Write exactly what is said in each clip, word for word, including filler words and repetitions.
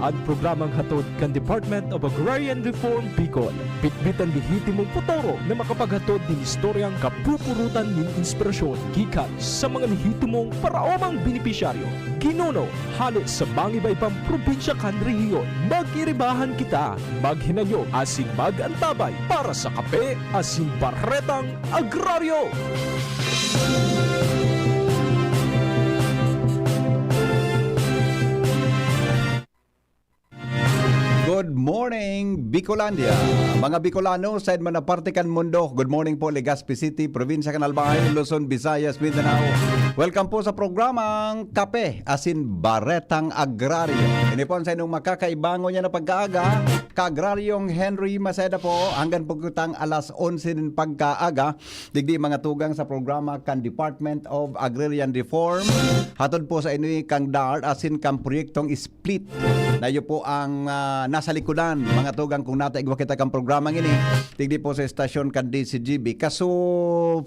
An programang hatod kan Department of Agrarian Reform Bicol, bitbit an lehitimong futuro na makapaghatod nin istoryang kapupurutan nin inspirasyon gikan sa mga lehitimong paraomang benepisyaryo, ginuno, hale sa mga iba-ibang probinsya kan rehiyon. Mag-iribahan kita, maghinanyog asin mag-antabay para sa kape asin baretang agraryo. Good morning, Bicolandia! Mga Bicolano, saen man na parte kan mundo, good morning po, Legazpi City, probinsya kan Albay, Luzon, Visayas, Mindanao. Welcome po sa programang Kape asin Baretang Agraryo. Ini po ang saindong makakaibangon niya na pagkaaga, Kaagraryong Henry Maceda po, hanggang po kitang alas onse nin pagkaaga, digdi mga tugang sa programa kan Department of Agrarian Reform, hatod po sa ini kang DAR asin kang proyektong split. Na iyo po ang, ah, nasa likodan, mga tugang, kung nata igwa kita kang programang ini, digdi po sa estasyon kan D C G B. Kaso,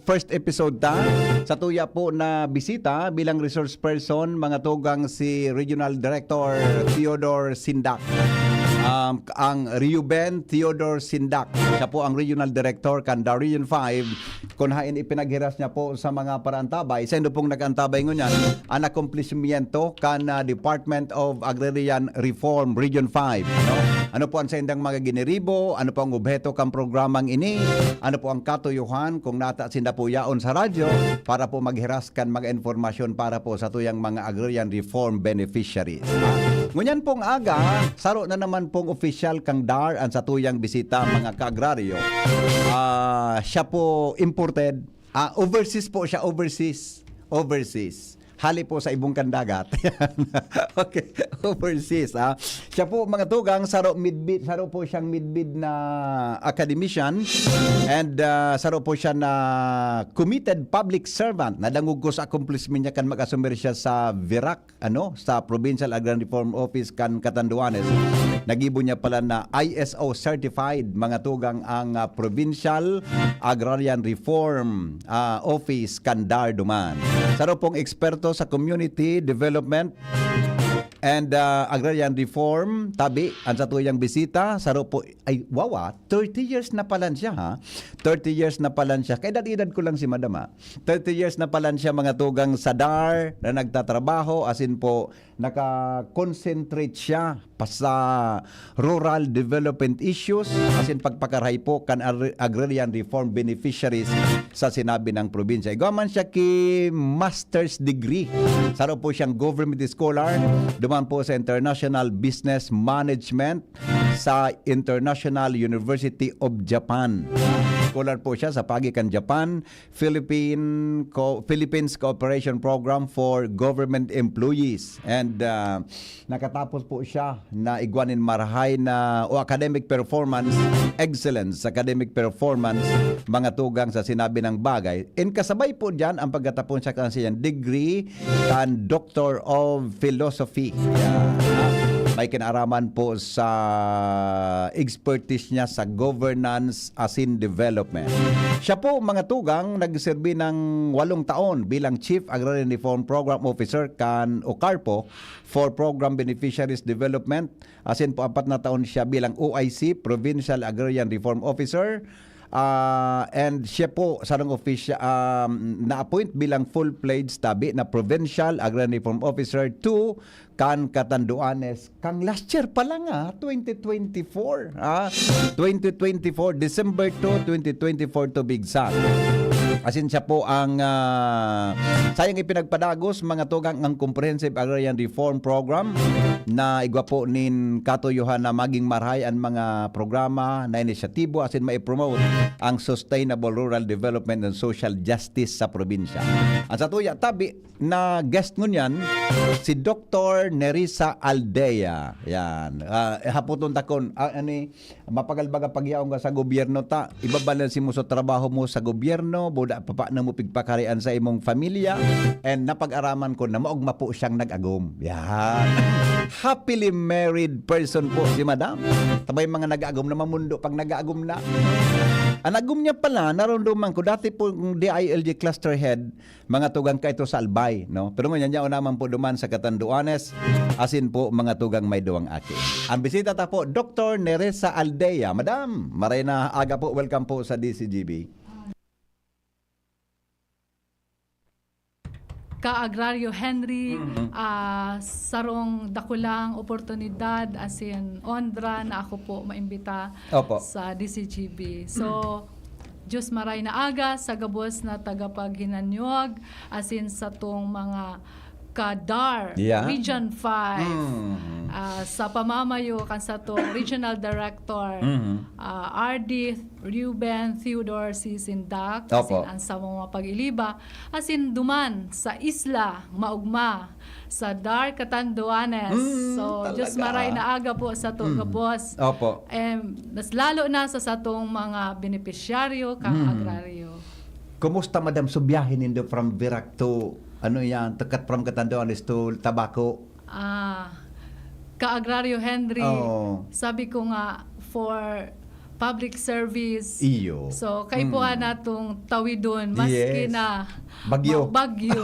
first episode ta, sa tuya po na bisita bilang resource person, mga tugang, si Regional Director Theodore Sindak. Um, ang Reuben Theodore Sindak. Siya po ang Regional Director kan DAR Region five. Kun haen ipinaghiras niya po sa mga paraantabay, saindo pong nag-antabay ngunyan, an akomplishmyento kan, ah, Department of Agrarian Reform Region five, no? Ano po ang saindang mga giniribo? Ano po ang obheto kan programang ini? Ano po ang katuyohan kung nata sinda po yaon sa radyo para po maghiras kan mga impormasyon para po sa tuyang mga agrarian reform beneficiaries? Ngunyan pong aga, saro na naman pong opisyal kang DAR an satuyang bisita, mga kaagraryo. Ah, siya po imported. Ah, overseas po siya, overseas. Overseas. Hali po sa ibong kan dagat. Okay, overseas, ah. Siya po, mga tugang, saro midbid, saro po siyang midbid na academician and, ah, saro po siya na committed public servant. Nadangog ko sa accomplishment niya kan mag-asumir siya sa VERAC, ano, sa Provincial Agrarian Reform Office kan Catanduanes. Nagibo niya pala na I S O certified, mga tugang, ang, ah, Provincial Agrarian Reform, ah, Office kan DAR duman. Saro pong eksperto sa community development and, ah, agrarian reform, tabi, ang satuyang bisita, saro po, ay, wawa, thirty years na pala siya, ha? Thirty years na pala siya. Kaedad-edad ko lang si Madam, ha? Thirty years na pala siya, mga tugang, sa DAR na nagtatrabaho, asin po, naka-concentrate siya pa sa rural development issues, asin pagpakarahay po kan ar-, agrarian reform beneficiaries sa sinabi ng probinsya. Igwa man siya ki master's degree. Saro po siyang government scholar, duman po sa International Business Management sa International University of Japan. Scholar po siya sa pagi kan Japan, Philippine Co-, Philippines Cooperation Program for Government Employees. And, ah, nakatapos po siya na igwa nin marahay na o academic performance, excellence academic performance, mga tugang sa sinabi ng bagay. And kasabay po dyan ang pagkatapon siya kan siyang degree kan Doctor of Philosophy. Yan. May kinaraman po sa expertise niya sa governance asin development. Siya po, mga tugang, nagserbi ng walong taon bilang Chief Agrarian Reform Program Officer kan OCARPO for Program Beneficiaries Development. Asin po, apat na taon siya bilang O I C, Provincial Agrarian Reform Officer. Ah, and siya po, sarong official, um, na-appoint bilang full-fledged tabi na Provincial Agrarian Reform Officer two kan Catanduanes. Kang last year pa lang, ah, twenty twenty-four, ah, twenty twenty-four, December two, twenty twenty-four to be exact. Asin siya po ang, ah, sayang ipinagpadagos, mga tugang, ang Comprehensive Agrarian Reform Program na igwa po nin katuyohan na maging marahay ang mga programa na inisyatibo asin mai-promote ang sustainable rural development and social justice sa probinsya. Ang satuya tabi na guest ngunyan, si Doktor Nerissa Aldea. Yan. Ah, hapoton ta kun, ah, ani, mapagal baga pagyaon ka sa gobyerno ta, ibabalanse mo sa trabaho mo sa gobyerno, buda pa, paano mo pigpakarian sa imong pamilya, and napag-araman ko na maogma po siyang nag-agom. Yan. Happily married person po si Madam. Tabay mga nag-agom na mamundo pag nag-agom na. Ang agom niya pala, naramdaman ko, dati pong D I L G cluster head, mga tugang kaito sa Albay, no? Pero ngunyan, yaon naman po duman sa Catanduanes, asin po mga tugang may duwang aki. Ang bisita ta po, Doktor Nerissa Aldea. Madam, maray na aga po, welcome po sa D C G B. Ka-Agraryo Henry, Mm. ah, sarong dakulang oportunidad, asin onra na ako po maimbita Opo. sa D C G B. So, Diyos maray na aga sa gabos na tagapaghinanyog, asin satong mga ka-DAR, Yeah. Region five. Mm. Ah, sa pamamayo kan satong Regional Director, Mm. ah, R D Reuben Theodore C. Sindak, Opo. asin an samong mga pag-iliba, asin duman sa isla, maogma, sa DAR Catanduanes. Mm, So, Diyos talaga. maray na aga po sa to, Mm. gabos. Opo. Em, mas lalo na sa satong mga benepisyaryo, kang Mm. agraryo. Kumusta, madam, sa biyahe nindo from Virac to, ano yan, to Cat-, from Catanduanes to Tabaco? Ah, Ka-Agraryo Henry, Oo. sabi ko nga, for public service. Iyo. So, kaipuhan Mm. natong tawidon, maski Yes. na Bagyo. ma-, bagyo.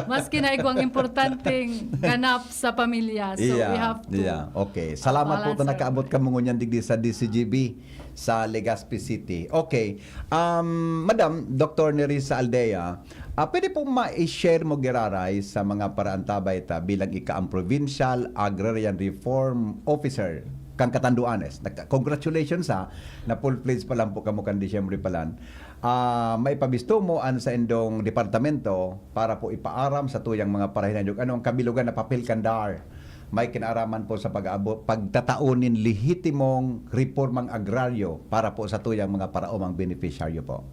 Maski na igwang importanteng ganap sa pamilya. So, we Yeah, have to, yeah. Okay. uh, Salamat po balance ta our nakaabot kamo ngunyan digdi sa D C G B sa Legazpi City. Okay. Um, Madam, Doktor Nerissa Aldea, ah, pwede po ma-share mo giraray sa mga paraantabay ta bilang ika ang Provincial Agrarian Reform Officer kan Catanduanes. Nagka-, congratulations, ha, na full-fledged pa lang po kamo kan Disyembre pa lang. Ah, maipabisto mo an saindong departamento para po ipaaram sa tuyang mga parahinanyog ano ang kabilogan na papel kan DAR may kinaaraman po sa pag-aabot, pagtatao nin lehitimong reformang agraryo para po sa tuyang mga paraomang benepisyaryo po.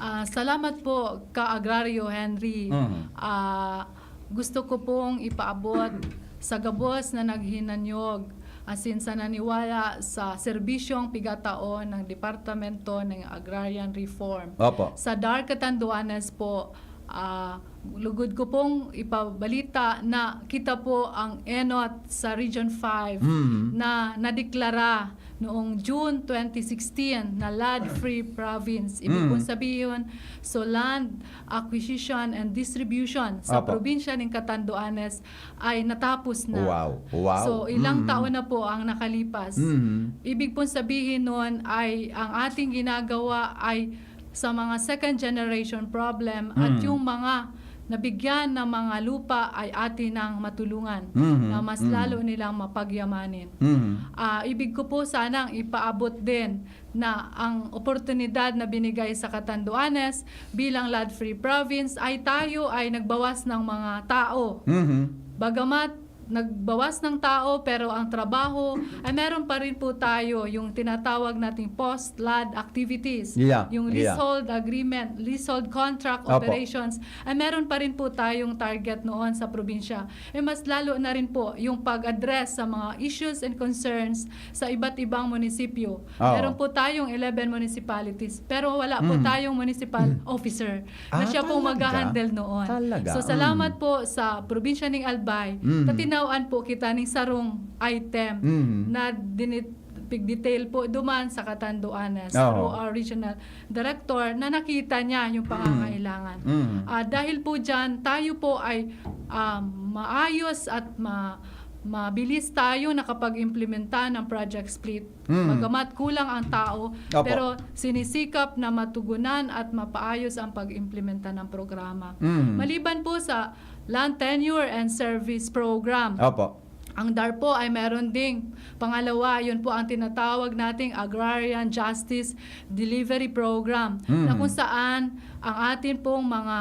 Ah, salamat po, Ka-Agraryo Henry. Mhm. Ah, gusto ko pong ipaabot sa gabos na naghinanyog, asin sa naniwala sa serbisyong pigataon ng Departamento ng Agrarian Reform. Opo. Sa DAR Catanduanes po, ah, lugod ko pong ipabalita na kita po ang enot sa Region five Mhm. na nadeklara noong June twenty sixteen na LAD-free province. Ibig Mm. pong sabihin, so land acquisition and distribution sa Apo. probinsya ning Catanduanes ay natapos na. Wow. Wow. So, ilang Mm. taon na po ang nakalipas. Mm. Ibig pong sabihin nun ay ang ating ginagawa ay sa mga second generation problem at Mm. yung mga nabigyan ng mga lupa ay atin nang matulungan Mhm. na mas Mm. lalo nilang mapagyamanin. Mhm. Ah, ibig ko po sanang ipaabot din na ang oportunidad na binigay sa Catanduanes bilang LAD-free province ay tayo ay nagbawas ng mga tao. Mhm. Bagamat nagbawas ng tao, pero ang trabaho ay meron pa rin po tayo, yung tinatawag nating post-LAD activities. Yeah, Yung yeah. leasehold agreement, leasehold contract Opo. operations, ay meron pa rin po tayong target noon sa probinsya. Eh, mas lalo na rin po yung pag-address sa mga issues and concerns sa iba't ibang munisipyo. Oo. Meron po tayong eleven municipalities, pero wala po Mm. tayong municipal Mm. officer na Ah, siya pong talaga? magha-handle noon. Talaga? So, salamat Mm. po sa probinsya ning Albay, Mm. tatinawaan po kita ning sarong item Mm. na dinit-, pig-detail po duman sa Catanduanes Oo. through our regional director na nakita niya yung Mm. pangangailangan. Mm. Ah, dahil po dyan, tayo po ay, ah, maayos at ma-, mabilis tayo nakapag-implementa ng project split. Mm. Bagamat kulang ang tao, Opo. pero sinisikap na matugunan at mapaayos ang pag-implementa ng programa. Mm. Maliban po sa Land Tenure and Service Program, Opo. ang DAR po ay meron ding pangalawa, yun po ang tinatawag nating Agrarian Justice Delivery Program, Mm. na kung saan ang atin pong mga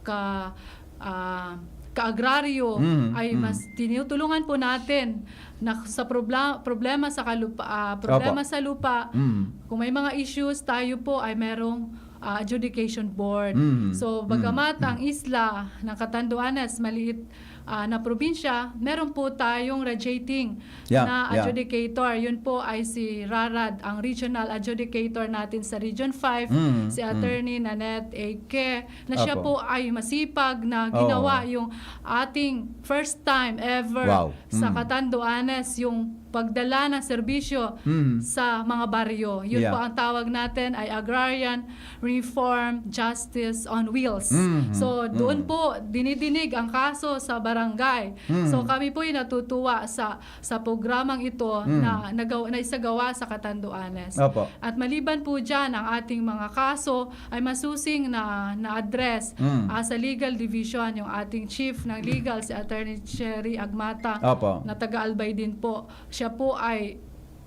ka-, ah, kaagraryo Mm, ay mm. mas tinutulungan po natin na sa probla-, problema sa kalupa-, ah, problema Opo. sa lupa, Mm. kung may mga issues, tayo po ay merong, ah, adjudication board. Mm, So, mm, bagamat mm. ang isla ng Catanduanes, maliit, ah, na probinsya, meron po tayong radiating Yeah, na yeah. adjudicator. Yun po ay si Rarad, ang regional adjudicator natin sa Region five, Mm, si mm. Attorney Nanette A. Ke, na siya Apo. po ay masipag na Oo. ginawa yung ating first time ever Wow. sa Mm. Catanduanes, yung pagdala ng serbisyo Mhm. sa mga baryo. Yun Yeah. po ang tawag natin ay Agrarian Reform Justice on Wheels. Mhm. So, doon Mhm. po, dinidinig ang kaso sa barangay. Mhm. So, kami po ay natutuwa sa sa programang ito Mhm. na nagaw- na isagawa sa Catanduanes. Opo. At maliban po dyan, ang ating mga kaso ay masusing na na-address Mhm. ah, sa legal division, yung ating chief ng legal, si Attorney Cherry Agmata, Opo. na taga-Albay din po. Siya po ay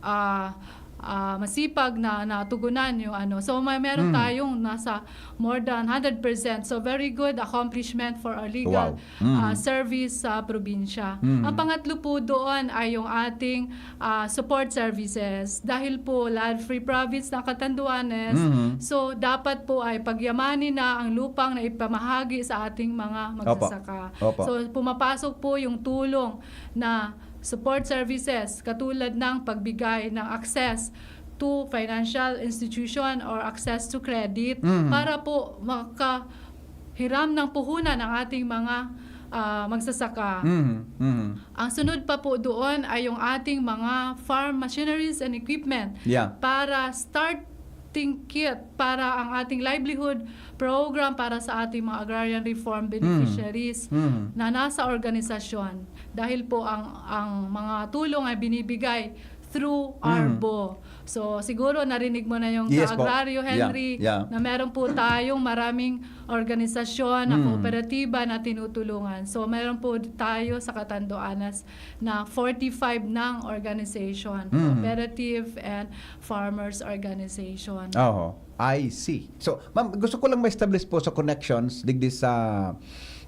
ah, ah, masipag na natugunan yung ano. So, may meron Mhm. tayong nasa more than hundred percent. So, very good accomplishment for our legal Wow. Mhm. ah, service sa probinsya. Mhm. Ang pangatlo po doon ay yung ating ah, support services. Dahil po land free province ng Catanduanes, Mhm. so dapat po ay pagyamanin na ang lupang na ipamahagi sa ating mga magsasaka. Opo. So, pumapasok po yung tulong na support services katulad ng pagbigay ng access to financial institution or access to credit Mhm. para po makahiram ng puhunan ang ating mga ah, magsasaka. Mhm. Mhm. Ang sunod pa po doon ay yung ating mga farm machineries and equipment Yeah. para starting kit para ang ating livelihood program para sa ating mga agrarian reform beneficiaries Mhm. na nasa organisasyon. Dahil po ang ang mga tulong ay binibigay through Mhm. ARBO. So, siguro narinig mo na yung Yes po. ka-agraryo, Yeah, Henry, yeah. na meron po tayong maraming organisasyon na Mhm. kooperatiba na tinutulungan. So, meron po tayo sa Catanduanes na forty-five ng organization, Mhm. cooperative and farmers organization. Oho. I see. So, ma'am, gusto ko lang ma-establish po sa connections digdi sa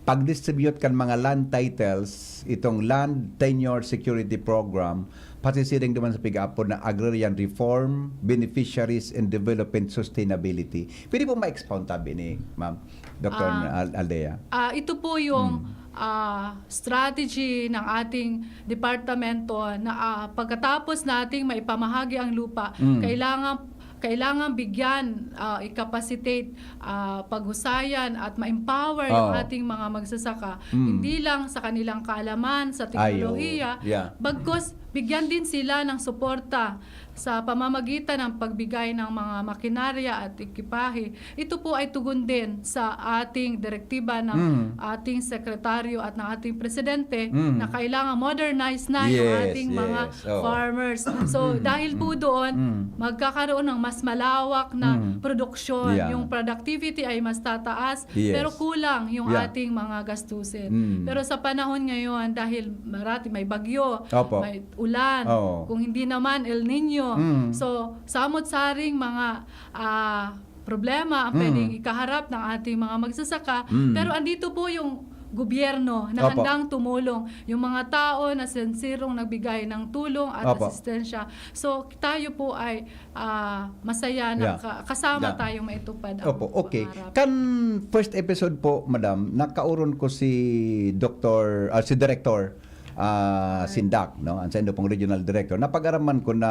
pag-distribute kan mga land titles, itong Land Tenure Security Program, pasisiring naman sa pig-aapod na Agrarian Reform, Beneficiaries and Development Sustainability. Pwede po ma-expound tabi ni Ma'am Doktor Ah, Al- Aldea? Ah, ito po yung Hmm. ah, strategy ng ating departamento na ah, pagkatapos nating maipamahagi ang lupa, Hmm. kailangan kailangan bigyan, ah, i-capacitate, ah, paghusayan at ma-empower yung Oo. ating mga magsasaka. Mm. Hindi lang sa kanilang kaalaman, sa Ay, oo. teknolohiya, Yeah. bagkus bigyan din sila ng suporta sa pamamagitan ng pagbigay ng mga makinarya at ekipahe. Ito po ay tugon din sa ating direktiba ng Mm. ating sekretaryo at ng ating presidente Mm. na kailangan modernize na yung Yes, ating mga yes. Oo. farmers. So, dahil po doon, Mm. magkakaroon ng mas malawak na Mm. produksyon. Yeah. Yung productivity ay mas tataas, Yes. pero kulang yung Yeah. ating mga gastusin. Mm. Pero sa panahon ngayon, dahil marati, may bagyo, Opo. may ulan, Oo. kung hindi naman El Nino. Mm. So, samot-saring mga ah, problema ang Mm. pwedeng ikaharap ng ating mga magsasaka. Mm. Pero andito po yung gobyerno na Opo. handang tumulong. Yung mga tao na sincerong nagbigay ng tulong at Opo. asistensya. So, tayo po ay ah, masaya na Yeah. ka- kasama Yeah. tayong maitupad ang Opo, okay. pangarap. Kan first episode po, madam, nakaoron ko si Doktor, ah, si Director ah, Sindak, no? Ang sa indo pong regional director. Napag-araman ko na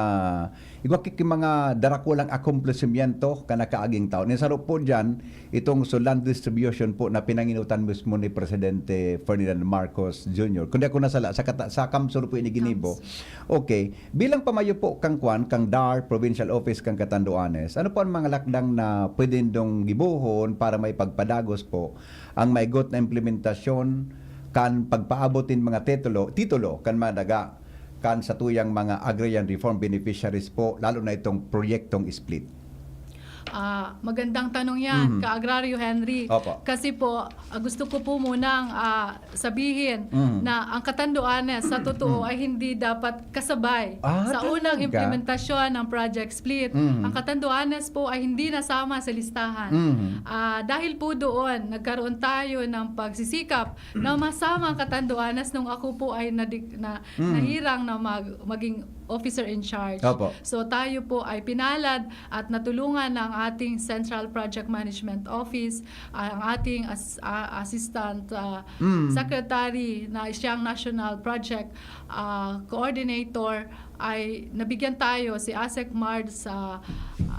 igwa ki mga darakulang akomplesimiento kan nakaaging taon. Isaro po diyan, itong sa land distribution po na pinanginutan mismo ni Presidente Ferdinand Marcos Junior. Kung di ako nasala, sa, kata- sa kamsur po ini ginibo. Okay. Bilang pamayo po kang kwan, kang DAR, Provincial Office kang Catanduanes, ano po ang mga lakdang na pwede nindong gibohon para may pagpadagos po ang maigot na implementasyon kan pagpaabot nin mga titulo, titulo kan mga daga kan satuyang mga agrarian reform beneficiaries po, lalo na itong proyektong split? Ah, magandang tanong yan, Mhm. Ka-Agraryo Henry. Opo. Kasi po, ah, gusto ko po munang ah, sabihin Mhm. na ang Catanduanes sa totoo ay hindi dapat kasabay Ah, sa unang talaga? implementasyon ng Project Split. Mhm. Ang Catanduanes po ay hindi nasama sa listahan. Mhm. Ah, dahil po doon, nagkaroon tayo ng pagsisikap na masama ang Catanduanes nung ako po ay nadik- na, Mhm. nahirang na mag- maging officer in charge. Opo. So tayo po ay pinalad at natulungan ng ating Central Project Management Office, ah, ang ating as- ah, assistant ah, Mm. secretary na siyang national project ah, coordinator, ay nabigyan tayo si ASEC Mard sa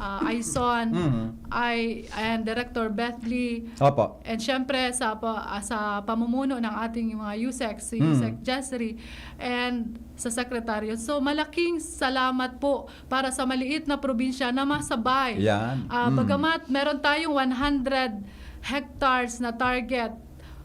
ah, Aison, Mhm. I, and Director Beth Lee, Opo. and syempre sa pa- ah, sa pamumuno ng ating mga USEC, si Mm. USEC Jessery, and sa Secretariat. So, malaking salamat po para sa maliit na probinsya na masabay. Yan. Ah, Mm. Bagamat meron tayong one hundred hectares na target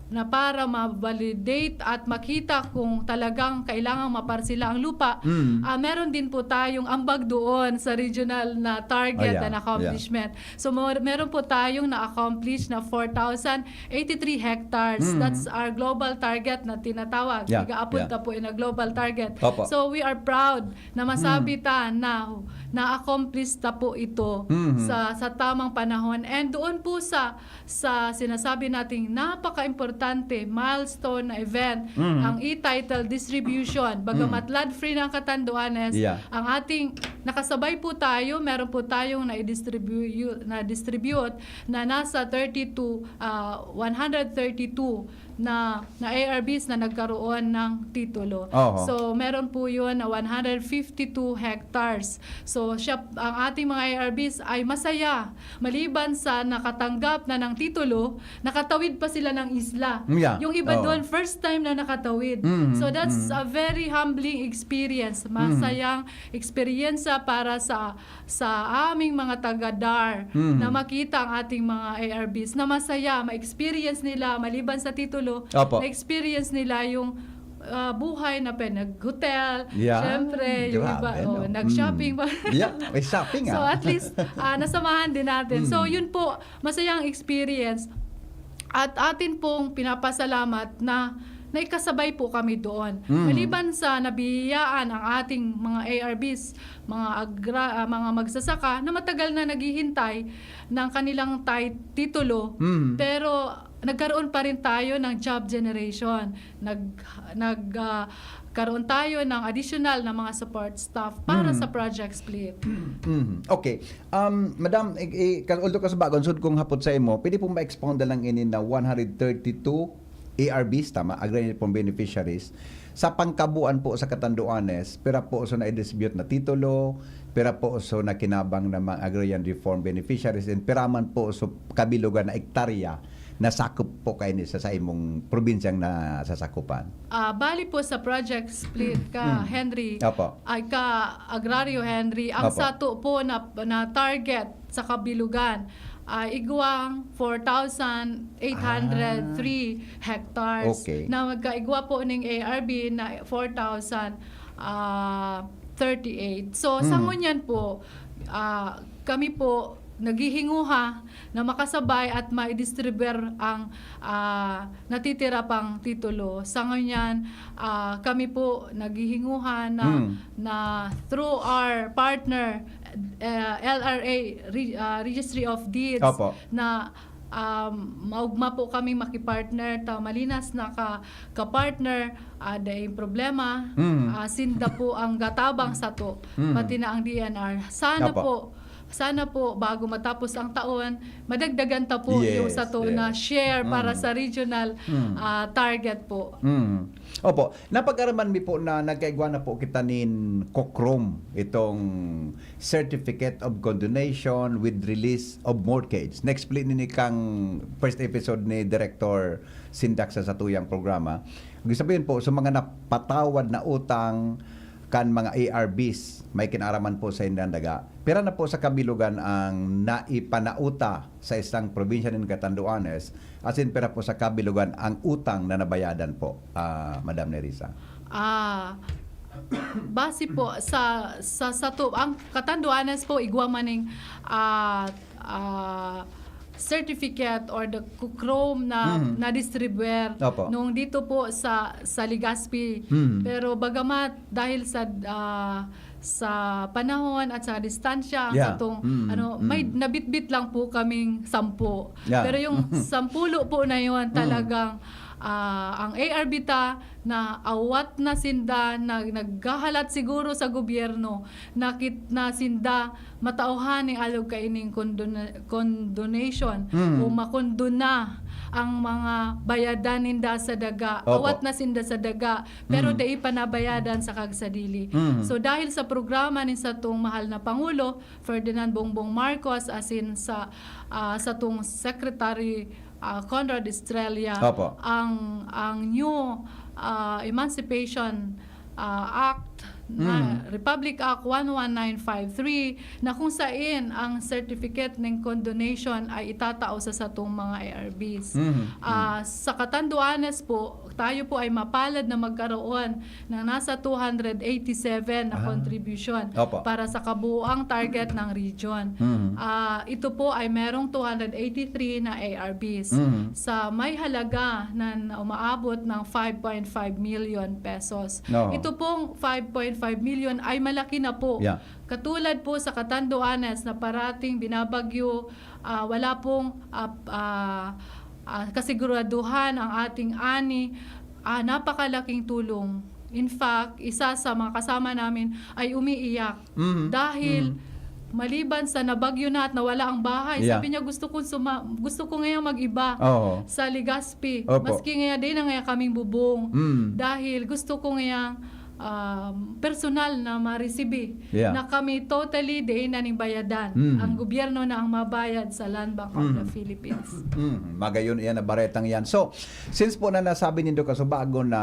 na para ma-validate at makita kung talagang kailangang maparsila ang lupa, Mm. ah, meron din po tayong ambag doon sa regional na target Ayan, and accomplishment. So, mer- meron po tayong na-accomplish na four thousand eighty-three hectares. Mm. That's our global target na tinatawag. Yeah, Igaapod yeah. ta po na global target. Opo. So, we are proud na masabi ta na na-accomplish ta po ito Mhm. sa sa tamang panahon. And doon po sa sa sinasabi nating napaka-importante milestone na event, Mhm. ang e-title distribution. Bagamat land free na ang Catanduanes, Yeah. ang ating nakasabay po tayo, meron po tayong na-distribute na distribute na nasa thirty-two, ah, one hundred thirty-two na na A R Bs na nagkaroon ng titulo. Oho. So, meron po 'yun na one hundred fifty-two hectares. So, siya, ang ating mga A R Bs ay masaya. Maliban sa nakatanggap na ng titulo, nakatawid pa sila ng isla. Yeah. Yung iba Oo. doon, first time na nakatawid. Mm, So, that's mm. a very humbling experience. Masayang eksperyensya para sa sa aming mga taga-DAR Mm. na makita ang ating mga A R Bs na masaya, ma-experience nila, maliban sa titulo, Opo. na-experience nila yung ah, buhay na pinag-hotel. Yeah. Siyempre, yung Grabe, iba, no? oh, nag-shopping Mm. pa. Yeah, may shopping, So, ah. At least, ah, nasamahan din natin. So, Mm. Yun po, masayang experience. At atin pong pinapasalamat na naikasabay po kami doon. Mm. Maliban sa nabiyayaan ang ating mga A R Bs, mga agra, ah, mga magsasaka na matagal na naghihintay ng kanilang tit- titulo, Mm. pero nagkaroon pa rin tayo ng job generation. Nag nag ah, karoon tayo ng additional na mga support staff para Mm. sa project split. Mhm. Okay. Um, Madam, i- i- ka- although kasubagon, sud kong hapot sa imo, pwede pong ma-expound na lang ini na one hundred thirty-two A R Bs, tama? Agrarian Reform Beneficiaries. Sa pangkabuan po sa Catanduanes, pira po so na-distribute na titulo, pira po so nakinabang na mga agrarian reform beneficiaries, and pira man po so kabilugan na ektarya na sakop po kaini sa, sa imong probinsyang nasasakupan? Ah, bali po sa project split ka, Mm. Henry, Opo. ay ka agraryo Henry, ang Opo. sato po na, na target sa kabilugan ay igwang four thousand eight hundred three hectares Okay. na magkaigwa po ning A R B na four thousand, ah, thirty-eight. So, sa Mm. ngunyan po, ah, kami po naghihinguha na makasabay at maidistribuer ang, ah, natitira pang titulo. Sa ngunyan, ah, kami po naghihinguha na, Mm. na through our partner, eh, L R A, Re- ah, Registry of Deeds, Opo. na, um, maugma po kami makipartner, ta malinas na ka, ka-partner, ah, daing problema, Mm. ah, sinda po ang gatabang sato, Mm. pati na ang D N R. Sana Opo. po, sana po, bago matapos ang taon, madagdagan ta po Yes, yung sato yes. na share para Mm. sa regional, Mm. ah, target po. Mm. Opo, napag-araman mi po na nagkaigwa na po kita nin COCROM, itong Certificate of Condonation with Release of Mortgage. Next play nini kang first episode ni Director Sindak sa satuyang programa. Ibig sabihin po, sa mga napatawad na utang kan mga A R Bs, may kinaraman po sa indang daga. Pira na po sa kabilugan ang naipanauta sa isang probinsya nin Catanduanes, asin pira po sa kabilugan ang utang na nabayadan po, ah, Madam Nerissa? Ah, base po sa sa sato, ang Catanduanes po igwa maning, ah, ah, certificate or the COCROM na Mhm. na-distribuer Opo. nung dito po sa sa Legazpi. Mhm. Pero bagamat dahil sa, ah, sa panahon at sa distansya, Yeah. sa tong Mm, ano, mm. may nabitbit lang po kaming sampu. Yeah. Pero yung sampulo po na yon, Mm. talagang, ah, ang A R B ta na awat na sinda, na naghahalat siguro sa gobyerno, nakit na sinda matauhan ning alog kaining condona- condonation Mm. o makondona ang mga bayadan ninda sa daga, Opo. awat na sinda sa daga, pero Mm. dai pa nabayadan sa kagsadili. Mm. So, dahil sa programa ni satong mahal na Pangulo, Ferdinand Bongbong Marcos, asin sa, ah, satong Secretary, ah, Conrad Estrella, Opo. ang, ang new, ah, Emancipation, ah, Act na Mm. Republic Act one one nine five three, na kung sain ang certificate ning condonation ay itatao sa satong mga A R Bs. Mm. Ah, Mm. sa Catanduanes po, tayo po ay mapalad na magkaroon ng nasa two hundred eighty-seven na Ah. kontribusyon Opo. para sa kabuuang target ng region. Mm. Ah, ito po ay merong two hundred eighty-three na A R Bs Mm. sa may halaga na, na umaabot ng five point five million pesos. No. Ito pong five point five million ay malaki na po. Yeah. Katulad po sa Catanduanes na parating binabagyo, ah, wala pong, ah, ah, ah, kasiguraduhan ang ating ani, ah, napakalaking tulong. In fact, isa sa mga kasama namin ay umiiyak Mhm. dahil Mhm. maliban sa nabagyo na at nawala ang bahay, Yeah. sabi niya, "Gusto kong suma-, gusto ko ngayon mag-iba Oo. sa Legazpi. Opo. Maski ngayon, di na ngayon kaming bubong. Mm. Dahil gusto ko ngayon, um, personal na maresibi Yeah. na kami totally di na ning bayadan. Mm. Ang gobyerno na ang mabayad sa Land Bank of the Mm. Philippines." Mm. Magayon iyan na baretang yan. So, since po na nasabi nindo kasubago na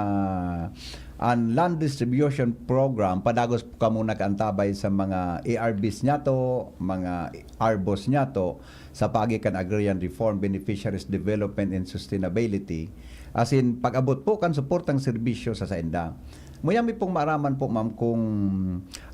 an Land Distribution Program, padagos po kamo nag-antabay sa mga A R Bs niyato, mga ARBOs niyato, sa paagi kan Agrarian Reform, Beneficiaries Development and Sustainability, asin pag-abot po kan suportang serbisyo sa sainda. Muya mi pong maaraman po, ma'am, kung,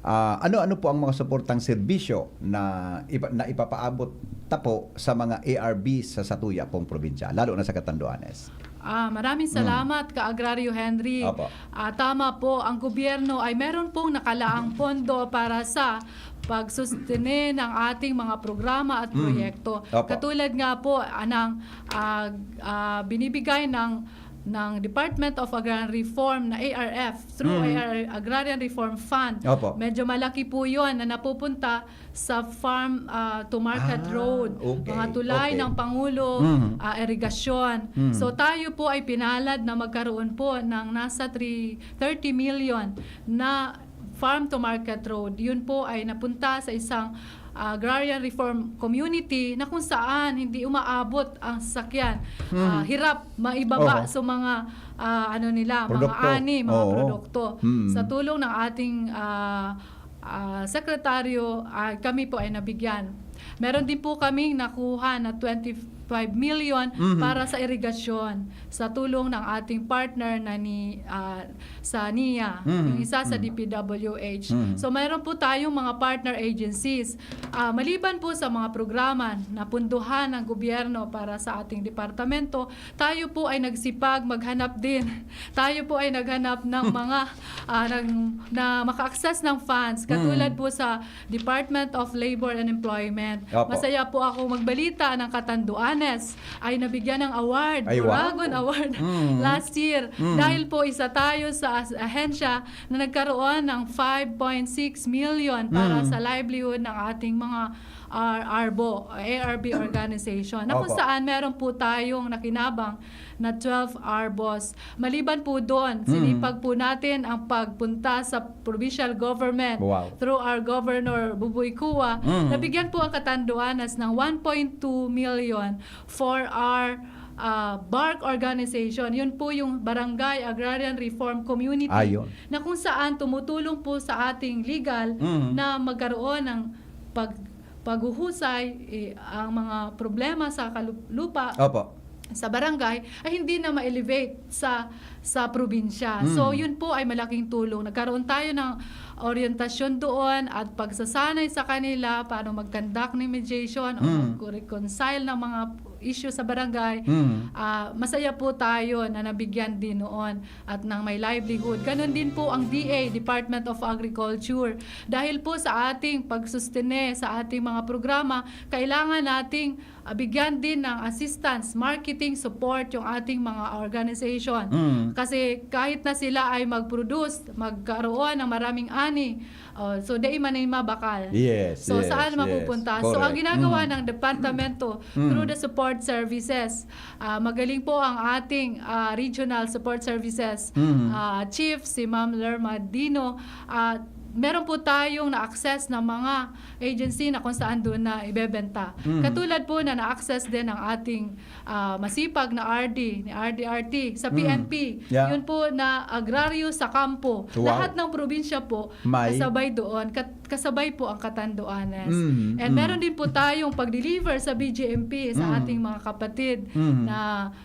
ah, ano-ano po ang mga suportang serbisyo na ipa-, na ipapaabot ta po sa mga A R Bs sa satuya pong probinsya, lalo na sa Catanduanes. Ah, maraming Mm. salamat, Ka-Agraryo Henry. Opo. Ah, tama po, ang gobyerno ay meron pong nakalaang pondo para sa pagsustene ng ating mga programa at Mm. proyekto. Opo. Katulad nga po, anang, ah, ah, binibigay ng, ng Department of Agrarian Reform na A R F, through Mm. A R, Agrarian Reform Fund. Opo. Medyo malaki po yun na napupunta sa farm, ah, to market Ah, road, okay, mga tulay okay. ng Pangulo, Mhm. ah, irigasyon. Mhm. So, tayo po ay pinalad na magkaroon po ng nasa three, thirty million na farm to market road. Yun po ay napunta sa isang agrarian reform community na kung saan hindi umaabot ang sasakyan. Mhm. Ah, hirap maibaba Oho. sa mga, ah, ano nila, Produkto. mga ani, mga Oo. produkto. Mhm. Sa tulong ng ating, ah, ah, sekretaryo, ah, kami po ay nabigyan. Meron din po kaming nakuha na twenty-five million Mhm. para sa irigasyon sa tulong ng ating partner na ni, ah, sa nia, Mhm. yung isa sa Mhm. D P W H. Mhm. So, meron po tayong mga partner agencies. Ah, maliban po sa mga programa na punduhan ng gobyerno para sa ating departamento, tayo po ay nagsipag maghanap din. Tayo po ay naghanap ng mga, ah, ng, na maka-access ng funds, katulad Mhm. po sa Department of Labor and Employment. Opo. Masaya po ako magbalita ng Catanduanes ay nabigyan ng award, Ay, wow. Dragon Award Mm. last year. Mm. Dahil po isa tayo sa as-, ahensya na nagkaroon ng five point six million para Mm. sa livelihood ng ating mga R R B O, A R B organization, na kung Opo. saan meron po tayong nakinabang na twelve ARBOs. Maliban po doon, Mm. sinipag po natin ang pagpunta sa provincial government Wow. through our Governor Buboy Cua. Mm. Nabigyan po ang Catanduanes ng one point two million for our, ah, BARC organization. Yun po yung Barangay Agrarian Reform Community Ayun. na kung saan tumutulong po sa ating legal Mm. na magkaroon ng pag-, paghuhusay, eh, ang mga problema sa kalup-, lupa Opo. sa barangay ay hindi na ma-elevate sa, sa probinsya. Mm. So, yun po ay malaking tulong. Nagkaroon tayo ng oryentasyon doon at pagsasanay sa kanila paano mag-conduct ng mediation o Mm. mag-reconcile ng mga issue sa barangay. Mm. Ah, masaya po tayo na nabigyan din noon at ng may livelihood. Ganon din po ang D A, Department of Agriculture. Dahil po sa ating pagsustene sa ating mga programa, kailangan nating, ah, bigyan din ng assistance, marketing support yung ating mga organization. Mm. Kasi kahit na sila ay mag-produce, magkaroon ng maraming ani, oh, so dai man ay mabakal. Yes, So, yes, saan yes. mapupunta? So, ang Correct. ginagawa Mm. ng departamento Mm. through the support services. Ah, magaling po ang ating, ah, regional support services, Mhm. ah, chief, si Ma'am Lerma Dino. Ah, meron po tayong na-access na mga agency na kung saan doon na ibebenta. Mhm. Katulad po na na-access din ang ating, ah, masipag na R D, ni R D R T sa Mhm. P N P. Yeah. Yun po na agraryo sa kampo. Wow. Lahat ng probinsya po May. kasabay doon, kat-, kasabay po ang Catanduanes. Mhm, And mhm. meron din po tayong pagde-deliver sa B J M P sa Mhm. ating mga kapatid Mhm. na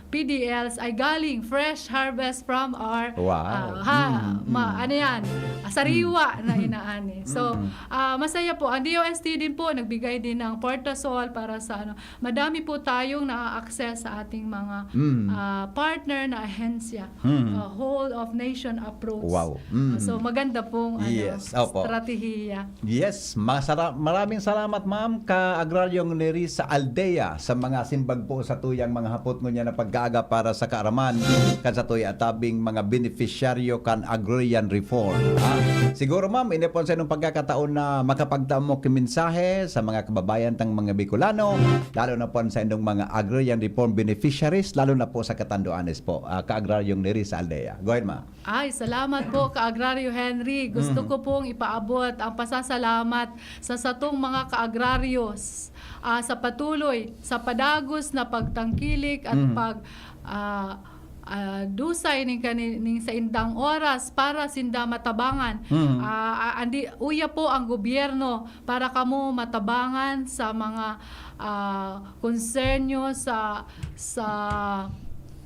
P D Ls ay galing fresh harvest from our Wow. ah, ha, Mhm, ma-, mhm. ano yan, ah, sariwa na inaani. So, Mhm. ah, masaya po. Ang D O S T din po, nagbigay din ng Portasol para sa ano. Madami po tayong na-access sa ating mga Mhm. ah, partner na ahensya. Mhm. Ah, whole of nation approach. Wow. Mhm. So, maganda pong ano, Yes, opo. Estratehiya. Yes, masara- maraming salamat, ma'am, ka Agraryong Nerissa Aldea, sa mga simbag po sa tuyang mga hapot ngunyan na pag-aaga para sa kaaraman kan sa tuya atabing mga beneficiaryo kan agrarian reform. Ha? Siguro, ma'am, ini po sa inyong pagkakataon na makapagtamo ki mensahe sa mga kababayan tang mga Bicolano, lalo na po sa inyong mga agrarian reform beneficiaries, lalo na po sa Catanduanes po, ah, ka Agraryong Nerissa Aldea. Go ahead, ma'am. Ay, salamat po, Ka-Agraryo Henry. Gusto Mhm. ko pong ipaabot ang pasasalamat sa satong mga ka-agraryo, ah, sa patuloy, sa padagos na pagtangkilik at Mhm. pag, ah, ah, dusay ning kani-, ning saindang oras para sinda matabangan. Mhm. Ah, ah, andi, uya po ang gobyerno para kamo matabangan sa mga, ah, konsernyo sa, sa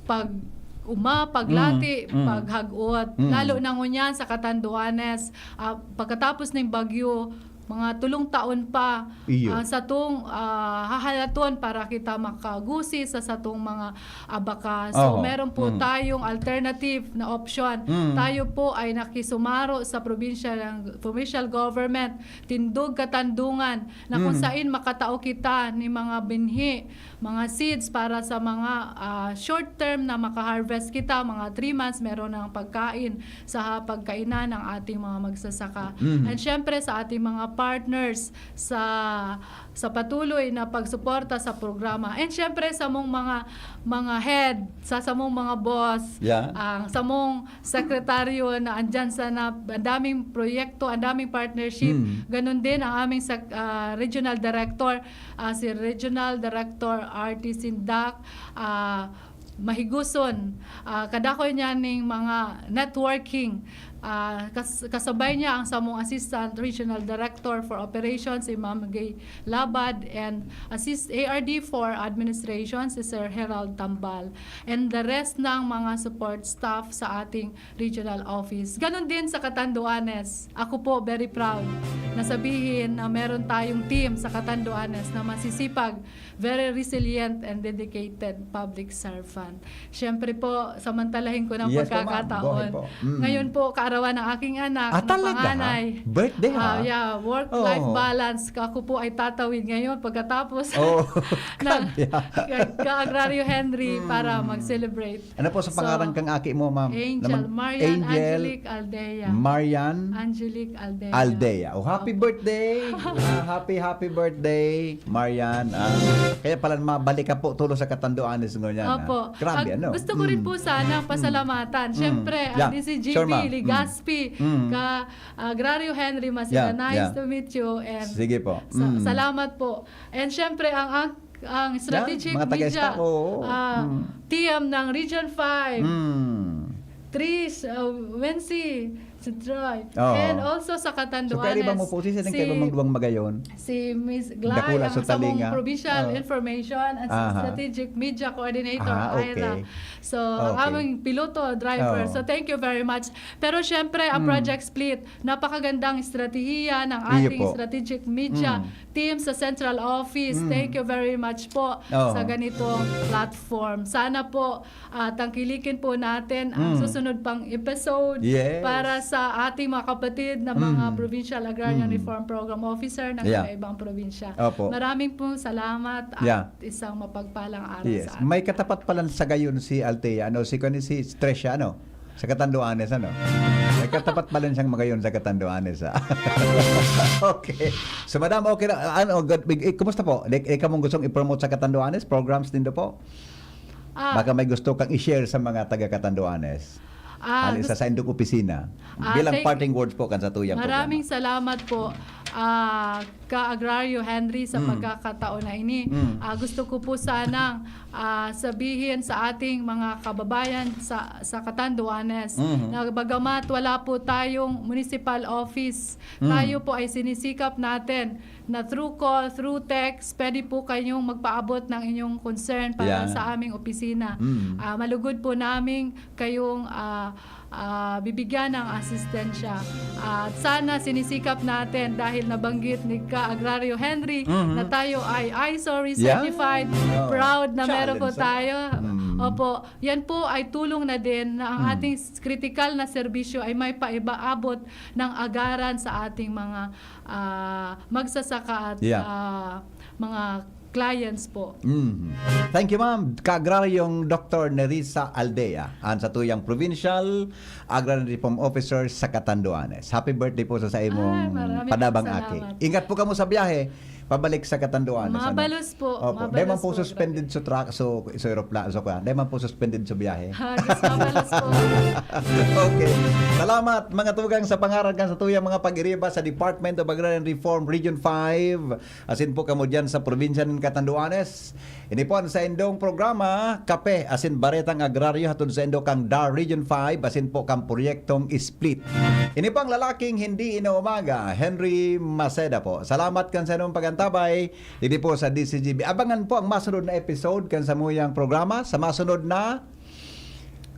pag-uma, paglati, Mhm. Mhm. paghag-ot. Mhm. Lalo na ngunyan sa Catanduanes, ah, pagkatapos ning bagyo, mga tulong taon pa Iyo. ang satong, ah, hahalaton para kita makagusi sa satong mga abaka. So, Oho. meron po Mhm. tayong alternative na option. Mhm. Tayo po ay nakisumaro sa provincial, provincial government. Tindog katandungan na kung Mhm. sain makatao kita ni mga binhi, mga seeds para sa mga, ah, short term na maka-harvest kita, mga three months, meron ng pagkain sa pagkainan ng ating mga magsasaka. Mhm. And syempre sa ating mga partners sa, sa patuloy na pagsuporta sa programa. And syempre sa mong mga, mga head, sa samong mga boss, Yeah. ang samong sekretaryo na andyan sa na, ang daming proyekto, ang daming partnership. Mhm. Ganun din ang aming sec-, ah, regional director, ah, si Regional Director R T Sindak, ah, Mahiguson. Ah, kadako niya ning mga networking. Ah, kas-, kasabay niya ang samong Assistant Regional Director for Operations, si Ma'am Gay Labad, and Assist-, A R D for Administration, si Sir Herald Tambal, and the rest ng mga support staff sa ating regional office. Ganun din sa Catanduanes. Ako po, very proud na sabihin na meron tayong team sa Catanduanes na masisipag, very resilient and dedicated public servant. Siyempre po, samantalahin ko ng Yes po, ma'am. Go pagkakataon. ahead po. Mm. Ngayon po, kaarawan ng aking anak Ah, na talaga, ha? panganay. Birthday, ha? Ah, yeah, work-life Oo. balance. Ako po ay tatawid ngayon pagkatapos Oh, ng grabe, ah. ka-, ka-agraryo Henry Mm. para mag-celebrate. Ano po sa So, pangaran kang aki mo, ma'am? Angel, Naman- Marian Angel Angelique Aldea. Marian Angelique Aldea. Aldea. Oh, happy Opo. birthday! Ah, happy, happy birthday, Marian. Ah, kaya pala mabalik ka po tulo sa Catanduanes ngayon. Ah. Opo. Grabe, Ang ano? gusto ko rin Mm. po sana pasalamatan. Mm. Siyempre, Yeah. ang D C G B, Sure, ma'am. Mm. Legaspi, Mm. ka, ah, Agraryo Henry Masina, Yeah, nice yeah. to meet you. And Sige po. sa- Mm. salamat po. And siyempre, ang, ang, ang Strategic Yan, mga Media taga-Estaco, oo. ah, Mm. T M ng Region five, Mm. Tris, uh, Wensi, si Troy. Oo. And also sa Catanduanes. So, pwede ba mo po, sisya, si, kayo magduwang magayon? Si Miss Glay, Dakula ang sa samong talinga. Provincial Oo. Information and Aha. Strategic Media Coordinator, Ah, Ira. Okay. So, Okay. ang aming piloto, driver. Oo. So, thank you very much. Pero syempre, ang Mm. Project Split, napakagandang estratehiya ng Iyo ating po. Strategic Media Mm. Team sa Central Office. Mm. Thank you very much po Oo. sa ganitong platform. Sana po, ah, tangkilikin po natin ang Mm. susunod pang episode Yes. para sa ating mga kapatid na mga Mm. Provincial Agrarian Mm. Reform Program Officer ng Yeah. iba-ibang probinsya. Opo. Maraming pong salamat at Yeah. isang mapagpalang araw Yes. sa atin. May katapat pala sa gayon si Althea, ano, si, kani si Tricia, ano? Sa Catanduanes, ano? May Katapat pala siyang magayon sa Catanduanes, ah. Okay. So, madam, okay na, ano, good, eh, kumusta po? Like, eh, kamong gustong i-promote sa Catanduanes? Programs nindo po? Ah. Baka may gusto kang i-share sa mga taga Catanduanes. Ah, Ano, sa gusto saindong opisina. Ah, Bilang thank parting words po kan sa tuyang Maraming programa. salamat po, ah, Ka-Agraryo Henry, sa Mm. pagkakataon na ini. Mm. Ah, gusto ko po sanang, ah, sabihin sa ating mga kababayan sa, sa Catanduanes Mhm. na bagamat wala po tayong municipal office, Mm. tayo po ay sinisikap natin na through call, through text, pwede po kayong magpaabot ng inyong concern para Yeah. sa aming opisina. Mm. Ah, malugod po naming kayong, ah, ah, bibigyan ng asistensya. At sana sinisikap natin, dahil nabanggit ni Ka-Agraryo Henry Mhm. na tayo ay ISO Yeah. certified, Oh. proud na meron po Challenge, ah. tayo. Mm. Opo, yan po ay tulong na din na ang Mm. ating s-, kritikal na serbisyo ay may paibaabot ng agaran sa ating mga, ah, magsasaka at, Yeah. ah, mga clients po. Mhm. Thank you, ma'am. Ka-Agraryong Doktor Nerissa Aldea, an satuyang Provincial Agrarian Reform Officer sa Catanduanes. Happy birthday po sa, sa imong Ay, maraming panabang salamat. aki. Ingat po kamo sa biyahe, pabalik sa Catanduanes, ano? Mabalos po, Opo. mabalos Dai man po po, suspended grabe. sa truck, so, sa eropla-, so, kuwan. Dai man po suspended sa biyahe. Ah, Diyos, mabalos po. Okay. Salamat, mga tugang, sa pangaran kan satuyang mga pag-iriba sa Department of Agrarian Reform, Region five. Asin po kamo diyan sa probinsya nin Catanduanes. Ini po an saindong programa, Kape asin Baretang Agraryo, hatod saindo kan DAR Region five, asin po kan Proyektong Split. Ini po ang lalaking hindi inaumaga, Henry Maceda po. Salamat kan saindong pag-antabay, digdi po sa D C G B. Abangan po ang masunod na episode kan samuyang programa, sa masunod na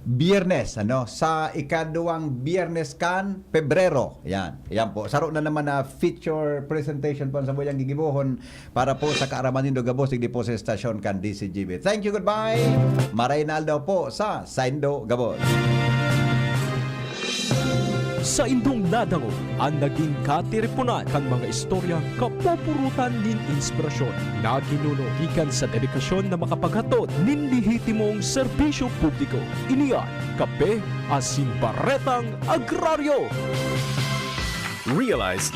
Biyernes, ano, sa ikaduwang Biyernes kan Pebrero. Yan, yan po. Saro na naman na feature presentation po ang samuyang gigibohon para po sa kaaraman nindo gabos, digdi po sa estasyon kan D C G B. Thank you, goodbye. Maray na aldaw po sa saindo gabos. Saindong nadangog an nagin katiriponan kan mga istorya kapupurutan nin inspirasyon na ginuno gikan sa dedikasyon na makapaghatod nin lehitimong serbisyo publiko. Ini an Kape asin Baretang Agraryo. Realize